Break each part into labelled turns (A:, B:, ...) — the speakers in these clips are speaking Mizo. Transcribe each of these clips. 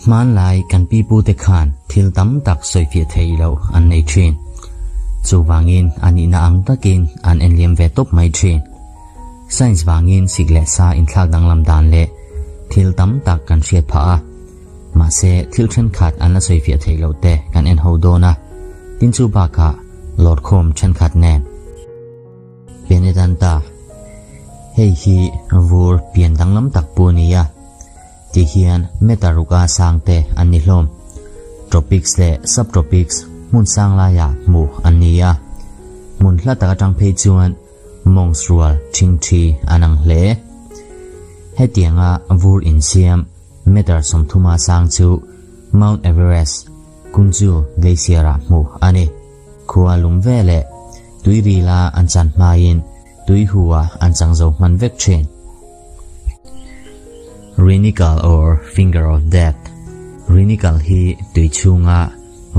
A: Hmanlai kan pipute khan thil tam tak sawifiah theih loh an nei thin. Chuvangin a nihna ang takin an enliam ve tawp mai thin. Science vangin sik leh sa inthlak danglam dan leh thil tam tak kan hriat phah a. Mahse thil thenkhat an la sawifiah theih loh te kan en ho dawn a, tin chu bakah lawrkhawm thenkhat nen. Penetanta, Hei hi vur pian danglam tak pu a ni a, ti hian meter ruka sang te an ni hlawm. Tropics leh subtropics hmun sang laiah hmuh an ni a, hmun hla tak atang phei chuan monks rual thingthi an ang hle. Hetianga vur insiam meter 30 sang chu Mount Everest, Kunchu Glacier-ah hmuh a ni. Khua lum ve leh tui rila an chan hmain tui hua an chang zo hman vek thin. Rinical or Finger of Death Rinical hi tui chhunga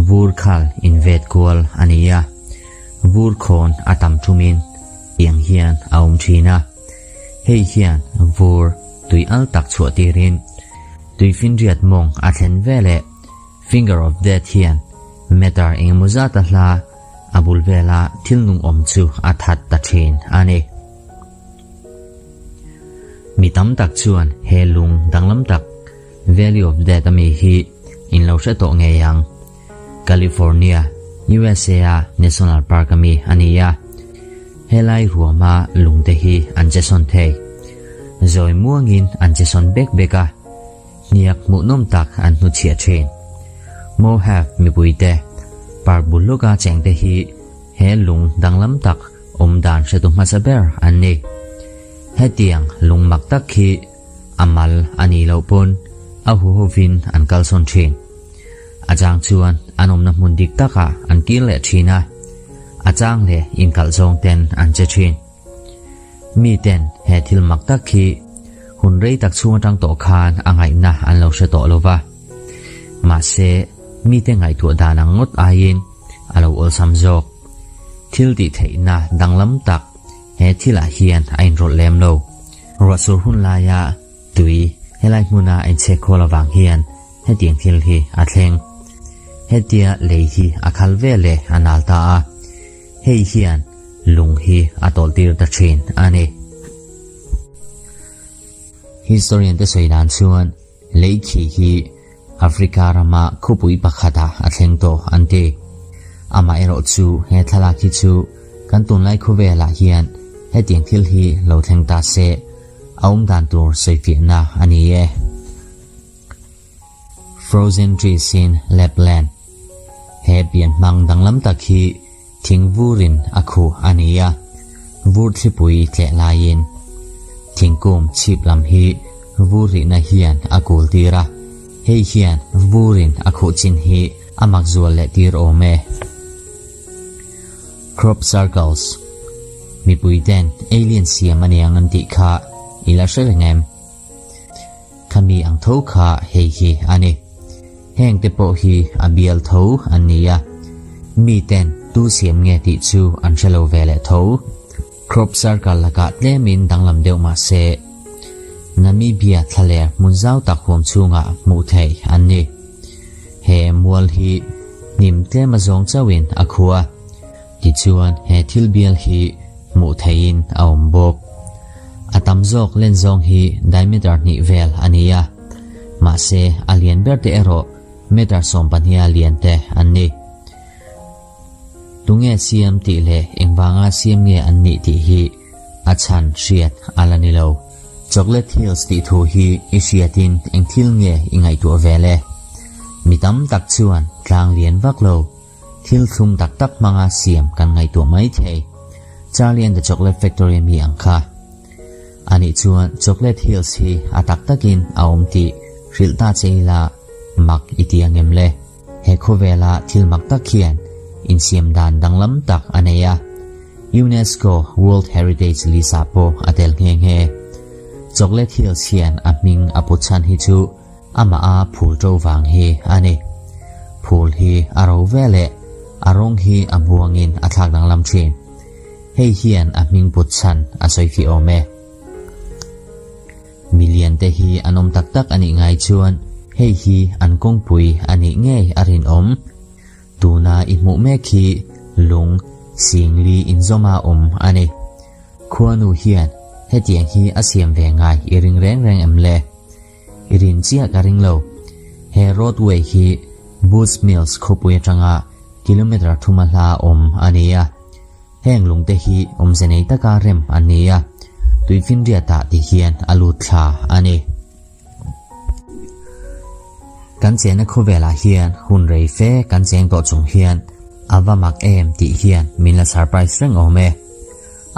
A: vur khal invet kual a ni a, vur khawn a tam thumin tiang hian a awm thin a. Hei hian vur tui al tak chhuah tirin tui finriat mawng a thlen ve leh Finger of Death hian meter engemaw zata hla a bul vela thil nung awm chu a that ta thin a ni. Mi tam tak chuan he lung danglam tak Valley of Death ami hi in lo hre tawh ngei ang. California, USA a National Park ami a ni a. Helai ruama lungte hi an che sawn thei. Zawi muangin an che sawn bek bek a. Hniak hmuhnawm tak an hnuchhiah thin. Mohave mipuite park bul lawka chengte hi he lung danglam tak awm dan hretu hmasa ber an ni. Hetiang lung mak tak khi a mal a nih loh pawn a huhovin an kalsawn thin. A chang chuan an awmna hmun dik takah an kir leh thin a, a chang leh inkalh zawng ten an che thin. Mi ten he thil mak tak hi hun rei tak chhung atang tawh khan a ngaihna an lo hre tawh lo va. Mahse, mite ngaihtuah dan ang ngawt aiin a lo awlsam zawk. Thil tih theihna danglam tak he thilah hian a inrawlh lem lo. Ruahsur hun laia tui helai hmuna a inchhek khawl avang hian hetiang thil hi a thleng. Hetia lei hi a khal ve leh a nal ta a. Hei hian lung hi a tawlh tir ta thin a ni. Historian te sawi dan chuan lei khi hi Africa rama khawpui pakhatah a thleng tawh an ti. Amaherawh chu he thlalak hi chu kan tunlai khawvelah hian hetiang thil hi lo thleng ta se a awm dan tur sawifiahna a ni e. Frozen Trees in Lapland He pian hmang danglam tak hi thing vurin a khuh a ni a, vur thlipui tleh laiin thingkung chhip lam hi vur rihna hian a kul tir a, hei hian vurin a khuh chin hi a mak zual leh tir awm e. Crop Circles Mipui ten alien siam a niang an tih kha i la hre reng em? Khami ang tho kha hei hi a ni. Heng te pawh hi a bial tho an ni a, mi ten tu siam nge tih chu an hre lo ve leh tho. Crop circle lakah tlemin danglam deuh mah se, Namibia thlaler hmun zau tak huam chhungah hmuh theih an ni. He mual hi hnim tlem azawng chauhin a khua. Tichuan he thil bial hi hmuh theihin a awm bawk. A tam zawk len zawng hi diameter hnih vel a ni a, mahse a lian ber te erawh meter 12 lian te an ni. Tunge siam tih leh engvanga siam nge an nih tih hi a chhan hriat a la ni lo. Chocolate Hills tih thu hi i hriatin eng thil nge i ngaihtuah vel e? Mi tam tak chuan tlang lian vak lo. Thil thlum tak tak hmanga siam kan ngaihtuah mai thei. Charlie and the Chocolate Factory mi ang kha. Anih chuan Chocolate Hills hi a tak takin a awm tih hrilh ta che ila mak i ti ang em le? He khawvela thil mak tak hian insiam dan danglam tak a nei a. UNESCO World Heritage List-ah pawh a tel nghe nghe. Chocolate Hills hian a hming a put chhan hi chu Amah a phul ṭo vang hi a ni. Phul hi a ro ve leh a rawng hi a buangin a thlak danglam ṭhin. Hei hian a hming put chhan a sawi fih awm e. Milian te hi an awm tak tak a nih ngai chuan hei hi an kawngpui a nih ngei a rinawm. Tuna i hmuh mek hi lung singli inzawma awm a ni. Khuanu hian hetiang hi a siam ve ngai i ring reng reng em le? I rin chiah ka ring lo. He roadway hi Boots Mills khawpui atanga kilometre thuma hla awm a ni a. Heng lungte hi awmze nei taka rem an ni a, tuifinriatah ti hian a lut thla a ni. Kan chenna khawvelah hian hun rei fe kan cheng tawh chung hian a va mak em tih hian min la surprise reng awm e.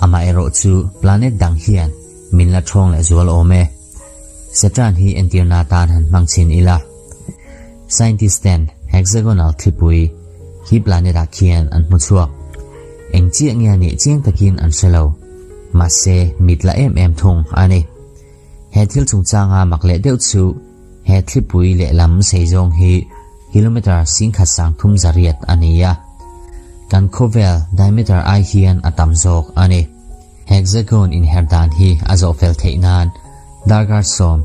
A: Amaherawh chu planet dang hian min la thawng leh zual awm e. Saturn hi entirna atan han hmang chhin ila. Scientist ten hexagonal thlipui hi planet ah khian an hmu chhuak. Eng chiah nge a nih chiang takin an hre lo. Mahse mit la em em thung a ni. He thil chungchanga mak leh deuh chu he thlipui lehlam sei zawng hi kilometre 13,800 a ni a. Kan khawvel diameter ai hian a tam zawk a ni. Hexagon inher dan hi a zawh fel theih nan darkar sawm,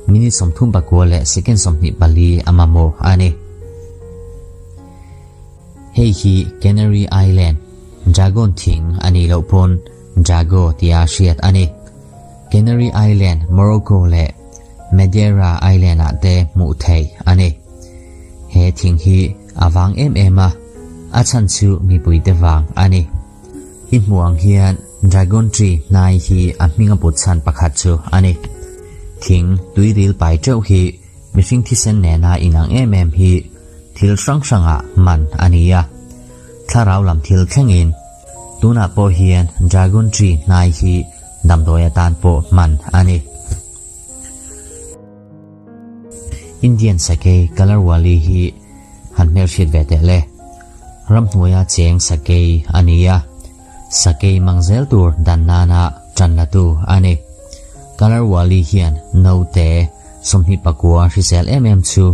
A: minute 39 leh second 24 a mamawh a ni. Hei hi Canary Island Dragon thing a nih loh pawn Drago tia hriat a ni. Canary Island, Morocco leh Madeira Island ah te hmuh theih a ni. He thing hi a vang em em a, a chhan chu mipuite vang a ni. I hmuh ang hian Dragon Tree hnai hi a hming a put chhan pakhat chu a ni. Thing tuiril pai teuh hi mihring thisen nena inang em em hi thil hrang hrangah hman a ni a. Thlarau lam thil thlengin tunah pawh hian Dragon Tree hnai hi damdawi atan pawh hman a ni. Indian sakei Kalarwali hi han hmelhriat ve teh le. Ramhnuaia cheng sakei a ni a, sakei mang zel tur dan nana tan la tu a ni. Kalarwali hian naute 29 hrisel em em chu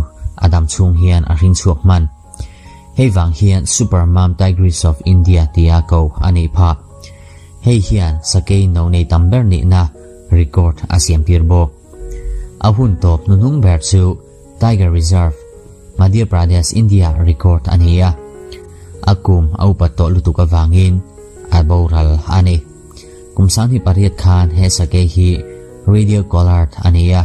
A: a dam chhung hian a hring chhuak hman. Hei vang hian Super Mom Tigress of India tia ko a nih phah. Hei hian sakei no nei tam ber nihna record a siam tir bawk. A hun tawp hnuhnung ber chu Tiger Reserve, Madhya Pradesh, India record a ni a. A kum a upat tawh lutuk avangin a boral a ni. Kum 28 khan he sakei hi radio collared a ni a,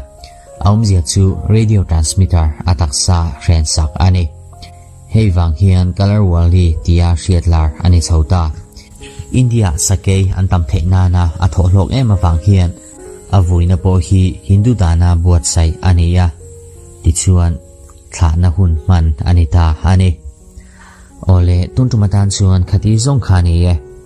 A: a awmzia chu radio transmitter a taksa hren sak a ni. Hei vang hian Kalarwali tia hriat lar a ni chho ta. India sakei an tam theih nana a thawh hlawk em avang hian a vuina pawh hi Hindu dana buatsaih a ni a, tichuan thlahna hun hman a ni ta a ni. Awle, tun tum atan chuan khati zawng kha a ni e.